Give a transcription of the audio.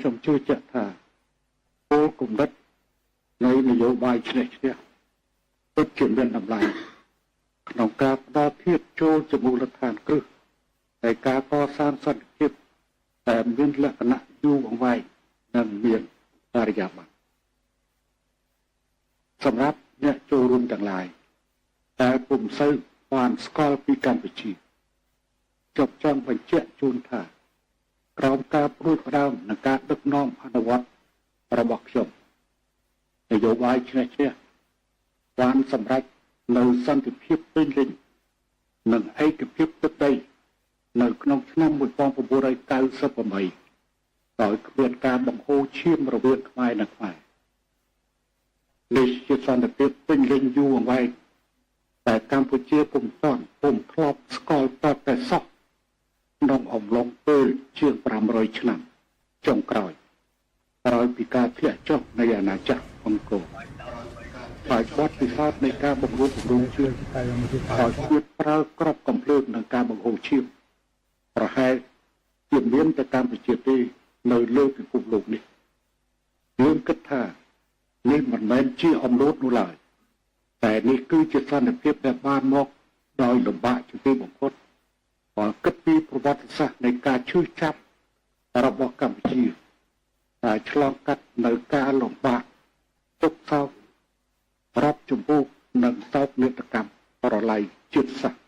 ខ្ញុំជឿជាក់ថាគោលគំនិតនៃនយោបាយឈ្នះឈ្នះពិតជាមានតម្លៃក្នុងការផ្ដល់ភាពចូលជាមូលដ្ឋានគ្រឹះនៃការកសាងសន្តិភាពដែលមានលក្ខណៈយូរអង្វែងនិងមានបរិយាបន្នសម្រាប់អ្នកចូលរួមទាំងឡាយដែលពុំសូវបានស្គាល់ពីកម្ពុជាចប់ចង់បញ្ជាក់ជូនថាក្រោមការព្រួយផ្ដើមនិងការដឹកនាំអនុវត្តរបស់ខ្ញុំនយោបាយឈ្នះឈ្នះបានសម្រេចនៅសន្តិភាពពេញលេញនិងឯកភាពទឹកដីនៅក្នុងឆ្នាំ1998ដោយគ្មានការបង្ហូរឈាមរវាងខ្មែរនិងខ្មែរនេះជាសន្តិភាពពេញលេញយូរអង្វែងតែកម្ពុជាពុំទាន់ពុំធ្លាប់ស្គាល់តតែសោះក្នុងអំឡុងពេលជាង500ឆ្នាំចុងក្រោយក្រោយពីការធ្លាក់ចុះនៃអាណាចក្រអង្គរហើយបទពិសោធន៍នៃការបង្រួបបង្រួមជាតិដោយគ្មានប្រើក្របកំភ្លើងនិងការបង្ហូរឈាមប្រហែលជាមានតែកម្ពុជាទេនៅលើពិភពលោកនេះយើងគិតថានេះមិនមែនជាអំណួតនោះឡើយតែនេះគឺជាសន្តិភាពដែលបានមកដោយលំបាកជាទីបំផុតបើគិតពីប្រវត្តិសាស្ត្រនៃការឈឺចាប់របស់កម្ពុជាដែលឆ្លងកាត់នៅការលំបាកទុក្ខសោករាប់ចម្ពោះនិងសោកនាដកម្មប្រល័យជាតិសាសន៍។